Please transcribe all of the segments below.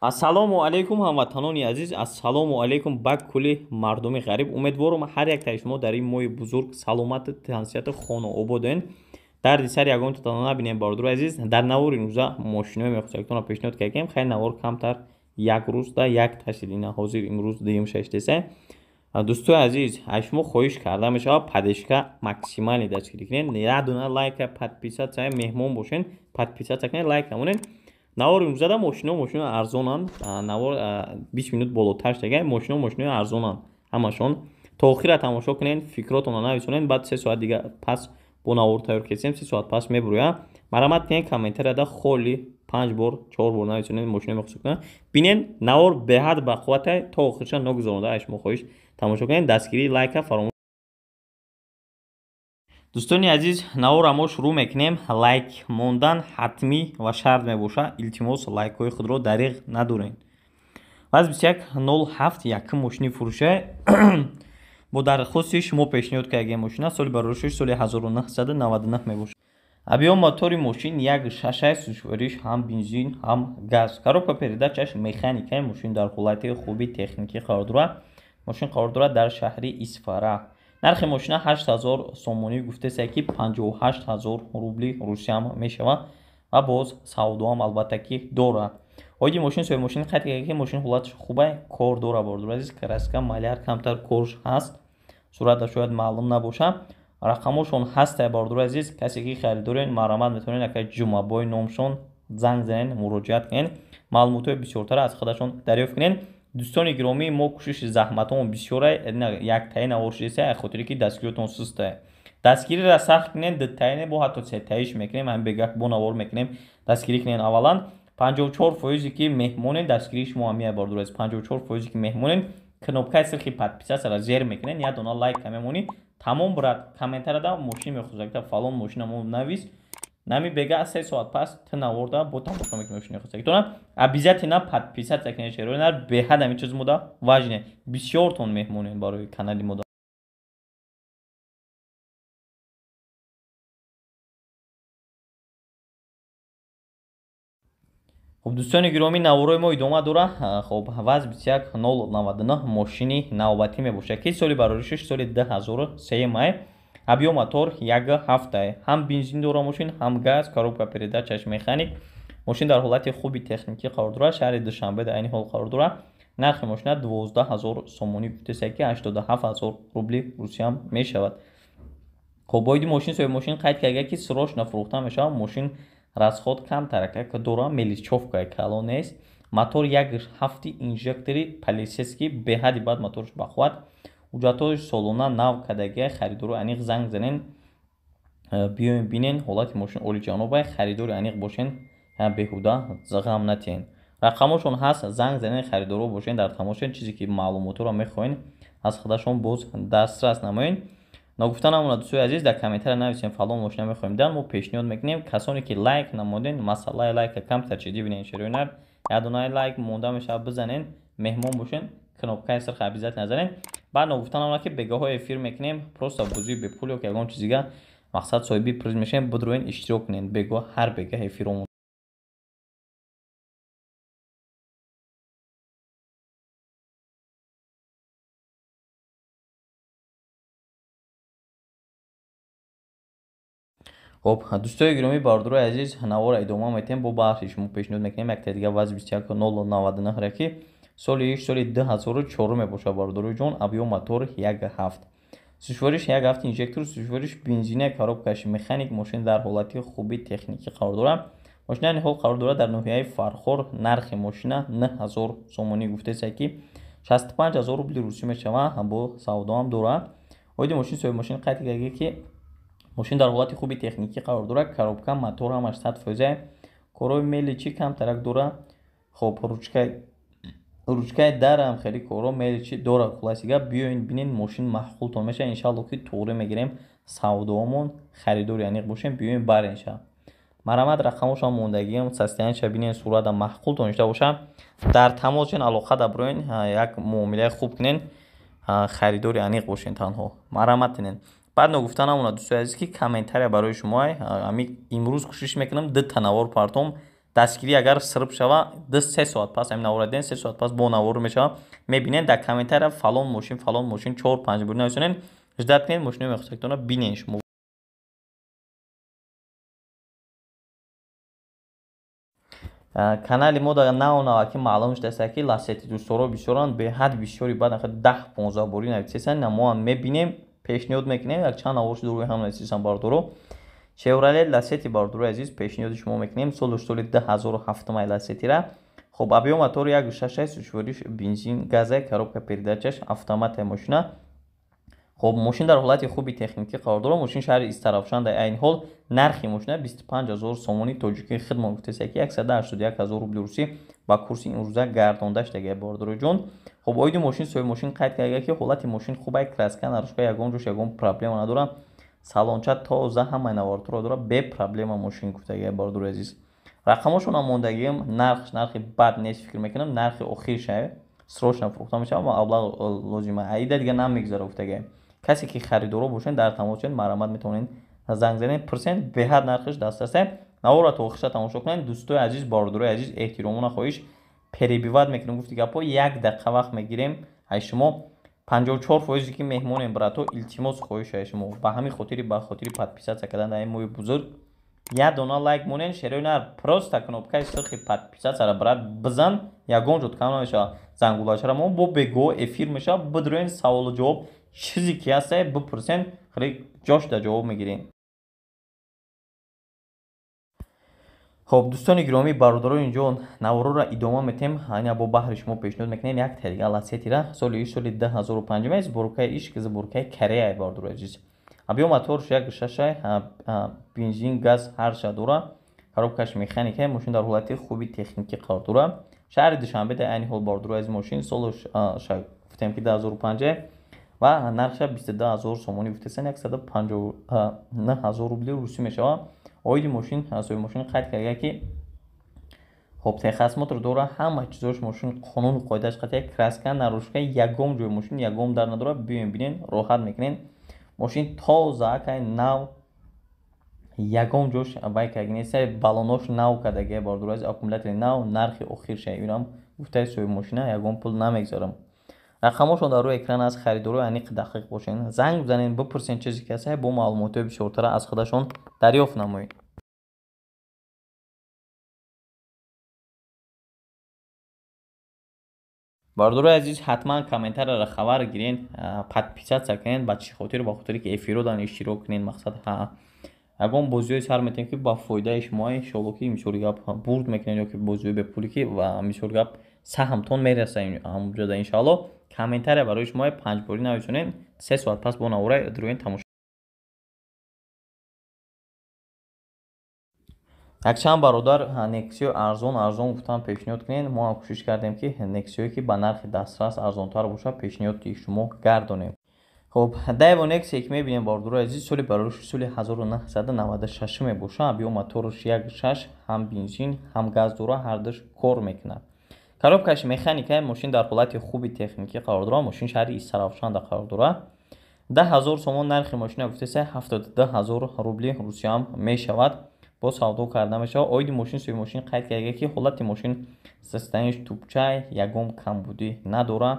Ассалому алайкум, ҳамватанони азиз, ассалому алайкум ба кулли мардуми ғариб. Умедворам, ҳар яктаи шумо дар ин моҳи бузург саломату тансиҳату хонаободен. Дарди сари ягонтатон набинем, бародари азиз. Дар навори имрӯза мошинои мехостагитонро пешниҳод кардем. Хай, навор камтар як рӯзда як ташид, ина ҳозир имрӯз дуюм шаштеса. Дӯстои азиз, аз шумо хоҳиш карда мешавад, поддержка максимальный дастгирӣ кунед. Як дона лайка, подписаться, меҳмон бошен, подписаться кунед, лайк намонед. Навор имрӯзада мошино мошино арзонанд. Навор 20 минут болотар шудага, мошино мошинои арзонанд ҳамашон. То охира тамошо кунед, фикротонро нависонед. Баъд 3 соат дига пас бо навор тайёр кесем, 3 соат пас мебурӯям. Марҳамат кунед, комментарияда холи панҷ бор, чор бор нависонед, мошино мехоҳед кунед, бинед. Навор беҳад бақуввата, то охирша ногузаронда, аз шумо хоҳиш, тамошо кунед. Дастгирии лайка фаромӯш. Дӯстони азиз, наворро мо шурӯъ мекунем. Лайк мондан ҳатмӣ ва шарт мебошад. Илтимос, лайкҳои худро дариғ надоред. Ваз 2107 якум мошини фурӯша бо дархости шумо пешниҳод кардагем. Мошина соли бароришаш соли 1999 мебошад. Объём мотори мошин як шашай, сӯзишвориш ҳам бензин, ҳам газ, коробка передачаш механика. Мошин дар ҳолати хуби техникӣ қарор дорад. Мошин қарор дорад дар шаҳри Исфара. Нархи мошина 8000 сомонӣ гуфтеса, ки 58 ҳазор рубли русиям мешавад ва боз савдоам албатта ки дорад. Оиди мошин соҳиби мошин қайд кард, ки мошин ҳолаташ хуба, кор дорад. Бародари азиз, краска, маляр камтар корш ҳаст, сурата шояд маълум набошад. Рақамошон ҳастае, бародари азиз. Касе ки харидорен, марҳамат, метавонед ака Ҷумъабой номшон занг занед, муроҷиат кунед, маълумотҳои бисёртара аз худашон дарёфт кунед. Дӯстони гиромӣ, мо кӯшиши заҳматҳомон бисёра, яктаи навор шудеса, хотире ки дастгириётон сустае. Дастгириро сахт кунед, дутаине бо ҳатто сетаиш мекунем, ҳамин бегак бо навор мекунем. Дастгирӣ кунед. Аввалан, 54 фоизе ки меҳмонед, дастгирии шумо ҳамия, бародари азиз. 54 фоизе ки меҳмонед, кнопкаи сирхи подписаться зер мекунед, як дона лайка мемонӣ, тамом, брат. Комментарияда мошин мехозагита, фалон мошина мо навис. Нами бега 3 соат пас ту наворда бо тамошо мекунӣ мошини хостагитона. Обязательно подписаться кунед, шерои беҳад ҳамин чиз мода важне. Бисёртон меҳмонед барои канали мода. Хуб, дӯстони гиромӣ, наворои мо идома дорад. Хуб, ВАЗ 21099 мошини навбатӣ мебошад, ки соли бароришаш соли 2003 май, объём мотор як ҳафтае, ҳам бензин дора мошин, ҳам газ, коробка передачаш механик. Мошин дар ҳолати хуби техникӣ қарор дорад, шаҳри Душанбе дар айни ҳол қарор дорад. Нархи мошина 12 000 сомонӣ гуфтеса, ки 87 000 рубли русиям мешавад. Хуб, оиди мошин соҳиби мошин қайд карда, ки срочно фурӯхта мешавад. Мошин расход камтарак дора, мелочёвка калон нест. Мотор як ҳафти инжектори полицейский, беҳади бад моторш бақувват, ҳуҷҷатҳои солона нав кардагия. Харидори аниқ занг занен, биёен, бинен, ҳолати мошин олиҷанобай. Харидори аниқ бошен, беҳуда ғам натиҳен. Рақамошон ҳаст, занг занен, харидоро бошен, дар тамошен. Чизе ки маълумотҳоро мехоҳен, аз худашон боз дастрас намоен. Ногуфта намонад, дӯстои азиз, дар комментария нависем, фалон мошина мехоҳем дан, мо пешниҳод мекунем. Касоне ки лайк намоден, масъалаи лайка камтар ҷиддӣ бинен. Шероинар як донаи лайк монда мешавад, бизанен. Меҳмон бошен, кнопкаи сирх обязательно занен. Баъд ногуфта намонад, ки бегаҳо эфир мекунем, просто бозии бепул ё ки ягон чиз дига, мақсад соҳиби приз мешавем. Бидроен, иштирок кунед. Бегоҳ, ҳар бегаҳ эфиромон. Хуб, дӯстои гиромӣ, бародарои азиз, навора идома метиҳем. Бо баҳси шумо пешниҳод мекунем якта дига ВАЗ 21099, ки соли соли 2004 мебошад, бародарои ҷон. Объём мотор як ҳафт, сӯзишвориш як ҳафт инжектор, сӯзишвориш бензина, коробкаш механик. Мошин дар ҳолати хуби техникӣ қарор дорад. Мошина айни ҳол қарор дорад дар ноҳияи Фархор. Нархи мошина 9000 сомонӣ гуфтеса, ки 65 000 рубли русӣ мешавад, бо савдоам дорад. Оиди мошин соҳиби мошин қайд карда, ки мошин дар ҳолати хуби техникӣ қарор дорад, коробка, мотор ҳамаш 100 фоиза, корҳои мелочи камтарак дорад. Хоб, ручкаи дарам хеле корҳо мелочи дорад. Хулоси гап, биёен, бинен, мошин маъқултон мешавад. Иншаалло, ки туғрӣ мегирем савдоомон. Харидори аниқ бошем, биёен, барен ша. Марҳамат, рақамошам мондагиам, состояниеша бинен, сурата маъқултон шуда бошад, дар тамос шен, алоқа даброен, як муомилаи хуб кунен. Харидори аниқ бошен танҳо, марҳамат кунен. Баъд ногуфта намонад, дӯстои азиз, ки комментария барои шумо. Ами имрӯз кӯшиш мекунам дута навор партом. Дастгирӣ агар сирб шава, 2-3 соат пас ҳамин навора диден, 3 соат пас бо навор мешава. Мебинед дар комментария фалон мошин, фалон мошин 4-5 бор нависонед. Ждать кунед, мошинои мехостагитонро бинед шумо. Канали мо дар нав ки маълум шудааст ки Ласети дӯстдоро бисёранд, беҳад бисёри баъд 10-15 борӣ нависесанд. Мо ҳам мебинем, пешниҳод мекунем, якчанд навор шуд рӯи ҳам нависесанд бардоро. Chevrolet Lacetti бардорои азиз пешниҳоди шумо мекунем. Соли 2007 Lacetti-ра. Хоб, объем мотор 1.6, сӯзишвориш бензин, газа, коробка передачаш автоматая мошина. Хоб, мошин дар ҳолати хуби техникӣ қарор дорад. Мошин шаҳри Истаравшан дар айни ҳол нархи мошина 25000 сомонӣ тоҷикӣ хидмат гуфтааст ки 181000 рубли русӣ ба курси имрӯза гардонда шудагия бардорои ҷон. Хоб, оиди мошин соҳиби мошин қайд карда ки ҳолати мошин хуб ай, краска нарушка, ягон ҷош ягон проблема надорад. Салонча тоза, ҳамаи навортро дорад, бе проблема мошин гуфтагия бардорои азиз. Рақамошон мондагиам, нархш нархи бад нест фикр мекунам, нархи охир шаве срочно фурӯхта мешавад ва маблағ лозима. Аида дига намегузара гуфтагия. Касе ки харидоро бошед, дар тамос шавед, марҳамат метавонед занг занед, пурсед, беҳад нархиш дастраст. Наворро то охирша тамошо кунед. Дӯстои азиз, бародарои азиз, эҳтиромона хоҳиш перебивать мекунем гуфти гапҳо, як дақиқа вақт мегирем ай шумо. 54% ки меҳмонем брато, илтимос хоҳиш ай шумо. Ба ҳамин хотири, ба хотири подписаться кардан дар ин моҳи бузург як дона лайк монен, шерои нар просто кнопкаи сирхи подписаться-ра брат бизан, ягон ҷо кам намешавад. Зангулачара мо бо бего эфир мешавад, бидроен саволу ҷавоб чизе ки ҳаста бипурсен, хеле ҷош да ҷавоб мегирем. Хоб, дӯстони гиромӣ, бародарони инҷо наворро идома метем. Ана бо баҳри шумо пешниҳод мекунем як тариқа Ласетира, соли соли 2005, сборкаи ишк, сборкаи Корея бародарои азиз. Объем моторш 1.6, бензин, газ ҳарша дора, коробкаш механика, мошин дар ҳолати хуби техникӣ қарор дорад. Шаҳри Душанбе дар айни ҳол бародарои азиз мошин солаш гуфтем ки 2005 ва нархша 22000 сомонӣ гуфтасан, 159000 рубли русӣ мешавад. Оиди мошин соҳиби мошин қайд карда ки хоб, техосмотр дора, ҳама чизош мошин қонуну қоидааш қатъия, краска нарушка, ягон ҷои мошин ягон дар надорад. Биёем бинен, роҳат мекунен. Мошин тоза акай, нав, ягон ҷош вай карда нест, балонош нав кардагия бародарои азиз, аккумулятори нав, нархи охирша инам гуфтаи соҳиби мошина, ягон пул намегузарам. Рақамошон дар рӯи экран аст, харидорои аниқ дақиқ бошед, занг бизанед, бипурсед чизе ки ҳаст, бо маълумотҳои бисёртара аз худашон дарёфт намоед. Бародарои азиз, ҳатман комментарияро хабар гирен, подписаться кунед. Ба чӣ хотир? Ба хотире ки эфиродан иштирок кунед. Мақсад ягон бозиҳои сар метавонед ки ба фоидаи шумо, иншоалло ки мисоли гап бурд мекунед ё ки бозиҳои бепулӣ ки ва мисоли гап саҳмтон мераса ҳамонҷода иншоалло. Комментария барои шумо панҷборӣ нависонед, 3 соат пас бо навора дуроен тамошо. Якчанд бародар Нексио арзон арзон гуфтан пешниҳод кунед. Мо ҳам кӯшиш кардем ки Нексиое ки ба нархи дастрас арзонтар бошад пешниҳоди шумо гардонем. Хоб, Daewoo Nexia ки мебинем бародарои азиз, соли барош соли 1996 мебошад. Объем моторш 1.6, ҳам бензин ҳам газ дора, ҳардуш кор мекунад. Коробкаш механика, мошин дар ҳолати хуби техникӣ қарор дорад. Мошин шаҳри Истаравшанда қарор дорад. 10000 сомон нархи мошина гуфтеса, 72000 рубли русиям мешавад, бо савдо карда мешавад. Оиди мошин соҳиби мошин қайд карда ки ҳолати мошин состояниш тупчай, ягон камбудӣ надорад.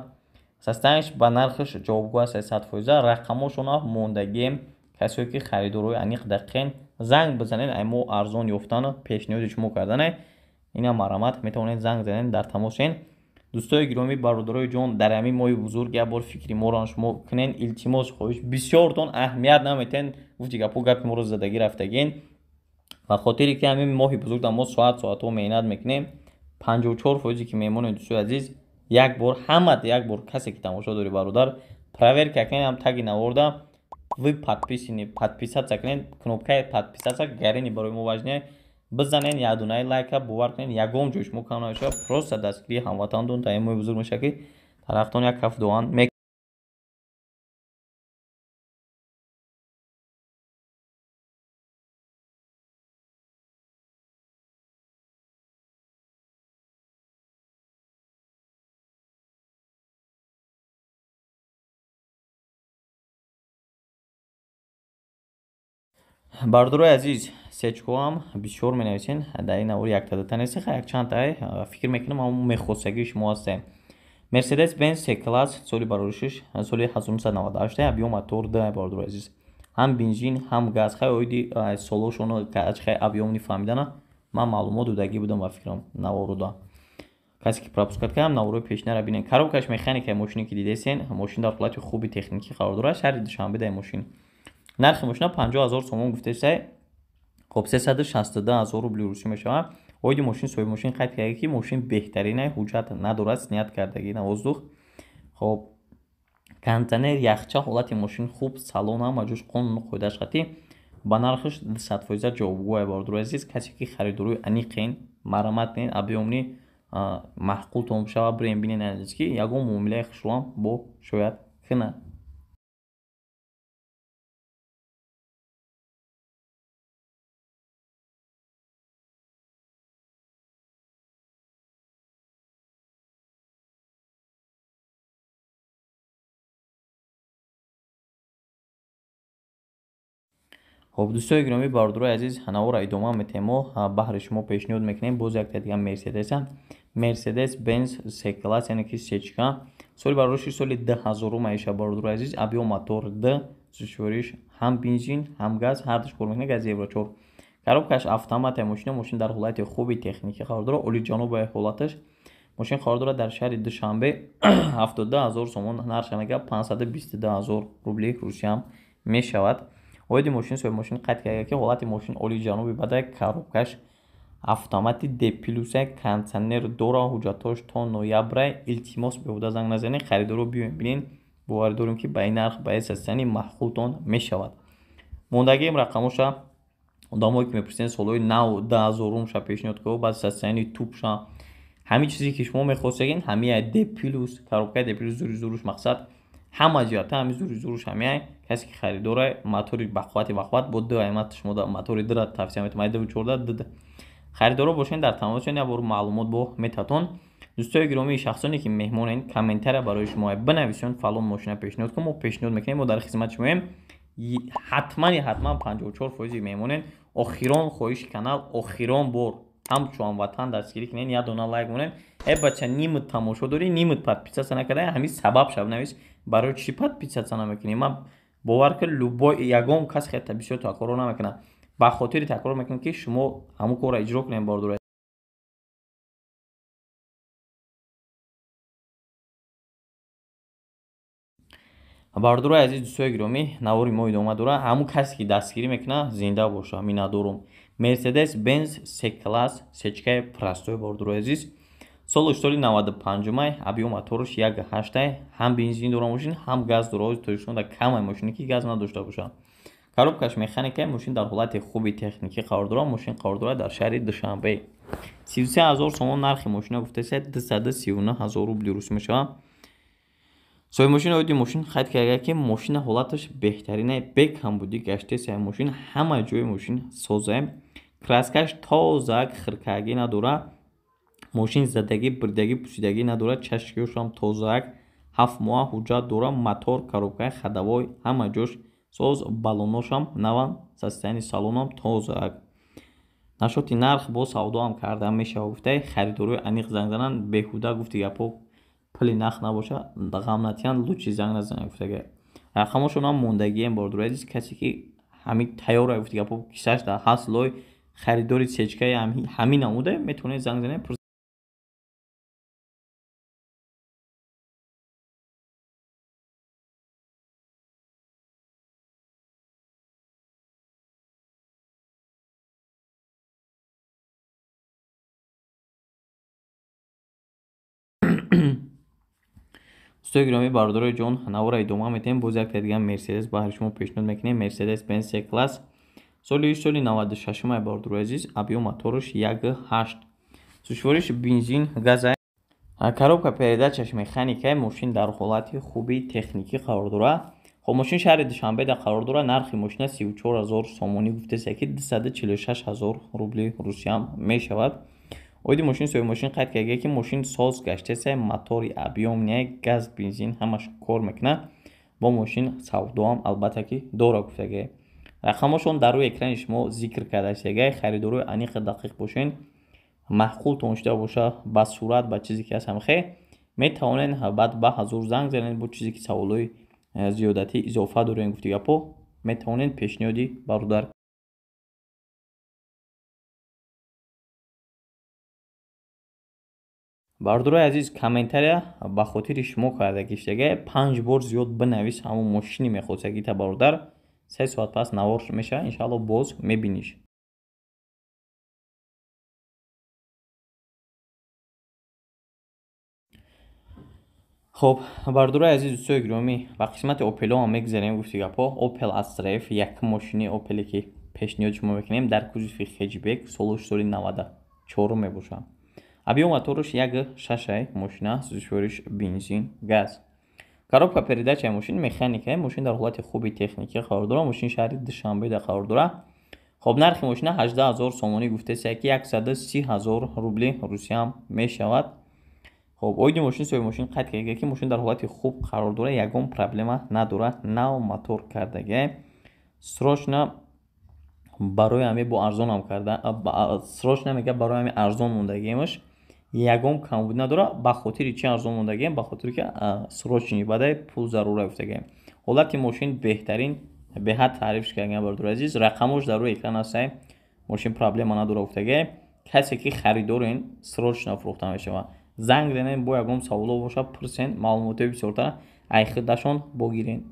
Состояниш ба нархаш ҷавобгӯ аст 100%. Рақамошона мондагием, касое ки харидорои аниқ дақиқен занг бизанед, ай мо арзон ёфтану пешниҳоди шумо кардане. Ина марҳамат метавонед занг занед, дар тамос шавед. Дӯстои гиромӣ, бародарои ҷон, дар ҳамин моҳи бузург як бор фикри моро шумо кунед, илтимос хоҳиш. Бисёртон аҳамият наметиҳед, гуфти гапҳо гапи моро задагӣ рафтагин. Ба хотире ки ҳамин моҳи бузург мо соат соатҳо меҳнат мекунем, 54% ки меҳмонем, дӯстои азиз, як бор ҳамат як бор касе ки тамошо дорӣ бародар, проверка кунед, ҳам таги наворда вы подписаны, подписаться кунед, кнопкаи подписаться гарини барои мо важнее бизанед, як дунаи лайка бовар кунед, ягон ҷои шумо кам намешавад. Просто дастгирии ҳамватанатон дар ин моҳи бузург мешавад ки тарафтон як каф дуан. Бародарои азиз, Сечкоам бисёр менависен, дар ин навор яктадата нест, якчанд фикр мекунам ҳамон мехостагии шумо ҳастем. Мерседес Бенз С класс соли бароришиш соли 1998, объем мотор 2 бародари азиз. Ҳам бензин, ҳам газ. Хай оиди солошон хай объем нифаҳмидана ман маълумот додагӣ будам ба фикрам наворуда. Касе ки пропускат кардам наворои пешинара бинен. Коробкаш механикаи мошине ки дидесен, мошин дар ҳолати хуби техникӣ қарор дорад, шаҳри Душанбе дар мошин. Нархи мошина 50 000 сомон гуфтесай, хоб 362 000 рубли русӣ мешавад. Оиди мошин соҳиби мошин қайд карда ки мошин беҳтаринай, ҳуҷҷат надорад, снят кардагӣ на воздух. Хоб кондитсионер, яхча, ҳолати мошин хуб, салон ҳама ҷош қонуну қоидаш қатӣ, ба нархаш 200% ҷавобгӯ бародари азиз. Касе ки харидории аниқен, марамат кунед, объемни маъқултон бишавад, бирем бинен азиз ки ягон муомилаи хушрӯам бо шояд кунад. Хоб дӯстои гиромӣ, бародарои азиз, наворро идома метаҳем. Мо баҳри шумо пешниҳод мекунем боз якта дига Мерседеса. Мерседес Бенз С класс, яъне ки сечка. Соли барориши соли 2000 маиша бародарои азиз, объем мотор 2, сӯзишвориш ҳам бензин, ҳам газ, ҳардуш кор мекунад, газ Евро 4. Коробкаш автомат мошина, мошин дар ҳолати хуби техникӣ қарор дорад, олиҷанобаи ҳолаташ. Мошин қарор дорад дар шаҳри Душанбе, 72 000 сомон нархша мегӯяд, 522 000 рубли русиям мешавад. Оиди мошин соҳиби мошин қайд карда ки ҳолати мошин олиҷаноби бадай, коробкаш автомати Д плюс, кондитсионер дора, ҳуҷҷатҳош то ноябрай. Илтимос, беҳуда занг назанед, харидоро биёед бинед, боварӣ дорем ки ба ин нарх, ба ин состояние маъқултон мешавад. Мондагием рақамоша одамое ки мепурсед солҳои нав 2000-умша пешниҳод кун, баъд состояние тубша, ҳамин чизе ки шумо мехостагин, ҳамияй Д плюс, коробкаи Д плюс, зури зуруш мақсад ҳама ҷиҳата ҳами зури зуруш ҳамияй. Касе ки харидорай мотори бақуввати бақувват бо ду аймат шумо мотори дра тавсия метавонам, ай 2.14 д харидоро бошед, дар тамос як бор маълумот бо метатон. Дӯстои гиромии, шахсоне ки меҳмонен, комментария барои шумо бинависен, фалон мошина пешниҳод кун, мо пешниҳод мекунем, мо дар хизмати шумоем. Ҳатмани ҳатман 54% меҳмонен. Охирон хоҳиши канал, охирон бор ҳамчун ҳамватан дастгирӣ кунед, як дона лайк монед. Э бача, нимут тамошо дорӣ, нимут подписаться накарда, ҳамин сабаб шав навис, барои чӣ подписаться намекунӣ? Ман бовар кун, любой ягон кас хета бисёр такрор намекунад, ба хотири такрор мекунам ки шумо ҳамон корро иҷро кунед бародари. Бародарои азиз, дӯстои гиромӣ, навори мо идома дорад. Ҳамон касе ки дастгирӣ мекунад, зинда боша, миннатдорум. Мерседес Бенз С класс, сечкаи простой бародарои азиз, солаш соли 95-май, объем мотораш 1.8, ҳам бензин дора мошин, ҳам газ дора. Тоҷикистон дар камай мошине ки газ надошта бошад. Коробкаш механикаи, мошин дар ҳолати хуби техникӣ қарор дорад, мошин қарор дорад дар шаҳри Душанбе. 33 000 сомон нархи мошина гуфтаиста, 239 000 рубли русӣ мешавад. Соҳиби мошин оиди мошин қайд карда ки мошина ҳолаташ беҳтаринай, бе камбудӣ гаштесай мошин, ҳама ҷои мошин созай, краскаш тозак, хиркагӣ надорад, мошин задагӣ, бирдагӣ, пусидагӣ надорад, чашкиёшам тозак, 7 моҳ ҳуҷҷат дорад, мотор, коробкаи ходовой ҳама ҷош соз, баллоношам наван, состояние салонам тозак. Нашоти нарх бо савдоам карда мешавад гуфтай, харидорои аниқ занг зананд, беҳуда гуфти гапҳо пули нақд набошад, ғам натиҳанд, лучше занг назананд гуфтага. Рақамошонам мондагием бародарои азиз, касе ки ҳамин тайёра гуфти гапҳо кисаш дар ҳаст лой харидори сечкаи ҳамин намуда метавонед занг занед. Дӯстои гиромӣ, бародарои ҷон, наворро идома метаҳем. Боз якта дига Мерседес баҳри шумо пешниҳод мекунем. Мерседес Бенз С класс, соли соли 96-май бародарои азиз, объем мотораш 1.8, сӯзишвориш бензин, газ, коробка передачаш механикаи, мошин дар ҳолати хуби техникӣ қарор дорад. Хоб мошин шаҳри Душанбеда қарор дорад, нархи мошина 34 000 сомонӣ гуфтеста ки 246 000 рубли русиям мешавад. Оиди мошин соҳиби мошин қайд карда ки мошин соз гаштеса, мотори объемный, газ, бензин ҳамаш кор мекунад, бо мошин савдоам албатта ки дора гуфтага. Рақамошон дар рӯи экрани шумо зикр карда шудагай. Харидорои аниқ дақиқ бошен, маъқултон шуда боша ба сурат, ба чизе ки ҳаст ҳамхе метавонен баъд ба ҳазур занг занед, бо чизе ки саволҳои зиёдатӣ изофа дорем гуфти гапо метавонед пешниҳоди бародар. Бародарои азиз, комментария ба хотири шумо карда гиштагай, 5 бор зиёд бинавис ҳамон мошини мехостагита бародар. 3 соат пас навор мешавад, иншаалло боз мебиниш. Хоб, бародарои азиз, дӯстои гиромӣ, ба қисмати Опело ҳам мегузарем гуфти гапҳо. Opel Astra F, якум мошини Опеле ки пешниҳод шумо мекунем дар кузови хеҷбек, солуш соли 94 мебошад. Объём мотораш 1.6 мошина, сӯзишвориш бензин, газ. Коробка передачаи мошин механика, мошин дар ҳолати хуби техникӣ қарор дорад, мошин шаҳри Душанбеда қарор дорад. Хоб, нархи мошина 18000 сомонӣ гуфтеся ки 130 000 рубли Русия ҳам мешавад. Хоб, оиди мошин соҳиби мошин қайд карда ки мошин дар ҳолати хуб қарор дорад, ягон проблема надорад, нав мотор кардагай. Срочно барои ҳами бо арзонам карда, срочно мега барои ҳами арзон мондагиемаш ягон камбуд надорад. Ба хотири чи арзон мондагием? Ба хотири ки срочни бадай пул зарура гуфтагием. Ҳолати мошин беҳтарин, беҳад таърифш кардагием бародари азиз. Рақамош дар рӯи экран ҳастай, мошин проблема надорад гуфтагием. Касе ки харидорен срочно фурӯхта мешавад. Занг занен, бо ягон саволо боша пурсен, маълумотҳои бисёртар айхидашон богирен.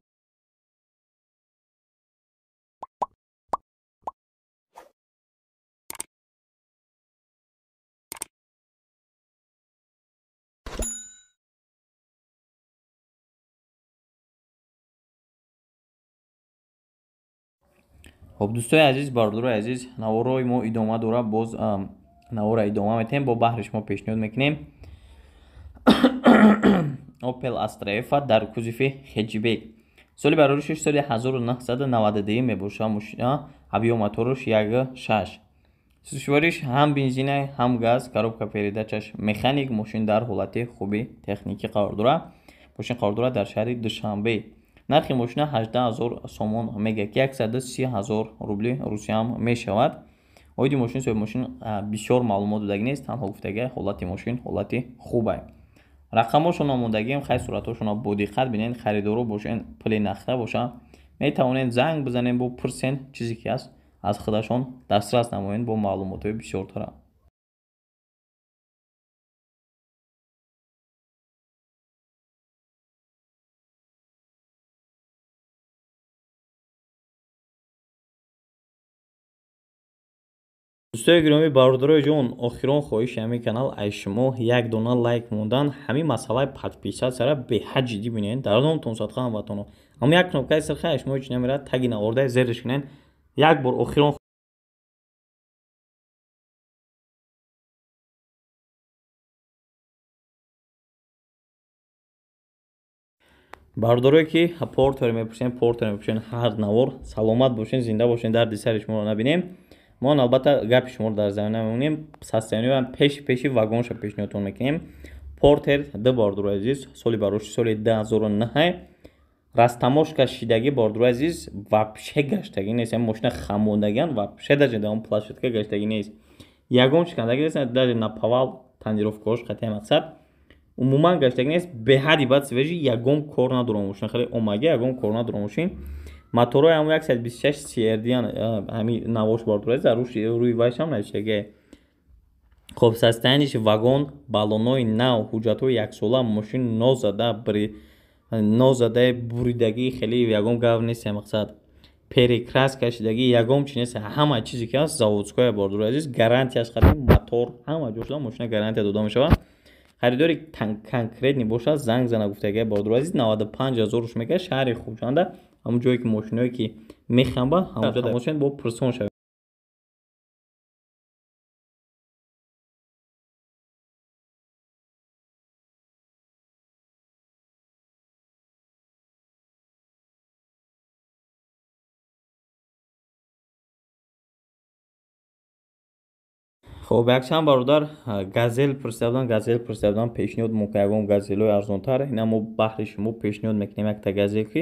Хоб, дӯстои азиз, бародарои азиз, наворои мо идома дорад, боз навора идома метаҳем, бо баҳри шумо пешниҳод мекунем Opel Astra F дар кузови хеҷбек. Соли бароришаш соли 1992 мебошад, мошина объём мотораш 1.6. Сӯзишвориш ҳам бензина, ҳам газ, коробка передачаш механик, мошин дар ҳолати хуби техникӣ қарор дорад. Мошин қарор дорад дар шаҳри Душанбе. Нархи мошина 18000 сомон мега ки 130 000 рубли Русия ҳам мешавад. Оиди мошин соҳиби мошин бисёр маълумот додагӣ нест, танҳо гуфтагӣ ҳолати мошин ҳолати хубай. Рақамошон омодагием, хай суратҳошонро бо диққат бинед, харидоро бошен, пули нақда боша, метавонед занг бизанед, бо пурсен чизе ки ҳаст аз худашон дастрас намоед бо маълумотҳои бисёртара. Дӯстои гиромӣ, бародарои ҷон, охирон хоҳиши ҳамин канал аз шумо як дона лайк мондан, ҳамин масъалаи подписатсияро беҳад ҷиддӣ бинед. Дар номтон садқа ҳамватано. Аммо як кнопкаи сирха аз шумо ҳеҷ намерад, таги навордаи зериш кунед. Як бор охирон бародарое ки портер мепурсен, портер мепурсен ҳар навор, саломат бошен, зинда бошен, дарди сари шуморо набинем. Мо албатта гапи шуморо дар замина мемонем, состояние пеши вагонша пешниҳодтон мекунем. Портер ду бародарои азиз, соли бароши соли 2009, растамошка шидагӣ бародарои азиз, вообще гаштагӣ нест, ҳамин мошина хамондагиан, вообще даже дар он площадка гаштагӣ нест, ягон шикандагӣ нест, даже наповал тонировкаҳош қатъи мақсад умуман гаштагӣ нест, беҳади бад свежий, ягон кор надорам мошина, хеле омагӣ, ягон кор надорам мошин. Моторҳои ҳамон 126 CRD ҳамин навош бародарои азиз, дар рӯи вайшам навиштагӣ. Хоб, состояниш вагон, баллонҳои нав, ҳуҷҷатҳои яксола, мошин нозадаи буридагӣ, хеле ягон гап нест, мақсад перекраска шидагӣ, ягон чи нест, ҳама чизе ки ҳаст заводское бародарои азиз, гарантияш қадим мотор, ҳама ҷо шуда мошина гарантия дода мешавад. Харидори конкретни бошад, занг зана гуфтагӣ бародарои азиз, 95 000 руш мегӯяд, шаҳри Хуҷанда, ҳамон ҷое ки мошиное ки мехамба, ҳамонҷо тамос шавед, бо пурсон шавед. Хоб, якчанд бародар газел пурсида буданд, газел пурсида буданд, пешниҳод мо ки ягон газелҳои арзонтар, ина мо баҳри шумо пешниҳод мекунем якта газел ки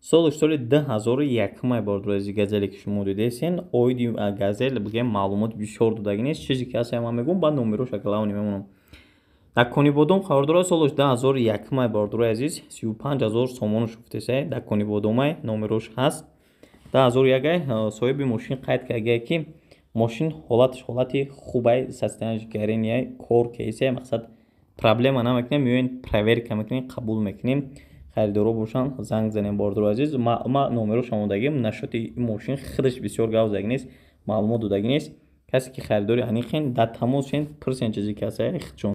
Солаш соли 2001 бародари азиз, газеле ки шумо дидесен. Оиди газел бигем, маълумот бисёр додагӣ нест. Чизе ки ҳаст, ман мегӯм, баъд номероша главный мемонам. Дар Конибодом қарор дорад. Солаш 2001, бародари азиз, 35 000 сомон шуфтеса. Дар Конибодомай, номерош ҳаст, 2001. Соҳиби мошин қайд кардагие, ки мошин ҳолаташ ҳолати хубай, состоянияш горенияй, кор кейсе, мақсад, проблема намекунем. Меоен, проверка мекунем, қабул мекунем. Харидоро бошанд, занг занем, бародари азиз. Ма номерош омодагим. Насчёти мошин худаш бисёр гап задагӣ нест, маълумот додагӣ нест. Касе ки харидори аниқен, дар тамос шен, пурсен, чизе ки ҳаста худшон.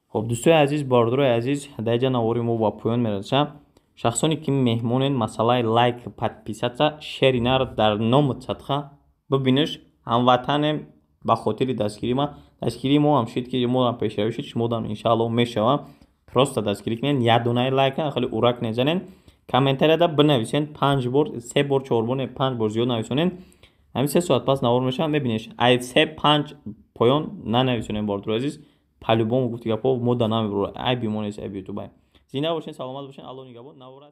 Хоб, дӯстои азиз, бародарои азиз, дар инҷа навори мо ба поён мерасад. Шахсоне ки меҳмонен, масъалаи лайк, подписаться, шери нар дар ному садқа бибинеш. Ҳамватанем, ба хотири дастгирӣ ма, дастгирии мо ҳам шид, ки моам пешравӣ шид, шумодам иншаалло мешава. Просто дастгирӣ кунед, як донаи лайка хеле урак незанен. Комментарияда бинависен панҷ бор, се бор, чор бор, не, панҷ бор зиёд нависонен. Ҳамин 3 соат пас навор мешавад, мебинеш. Ай се панҷ поён нанависонем, бародари азиз, по-любому гуфти гапҳо мода намебурад, айби мо нест, айби ютубай. Зинда бошен, саломат бошен, Алло нигаҳбон. Навора.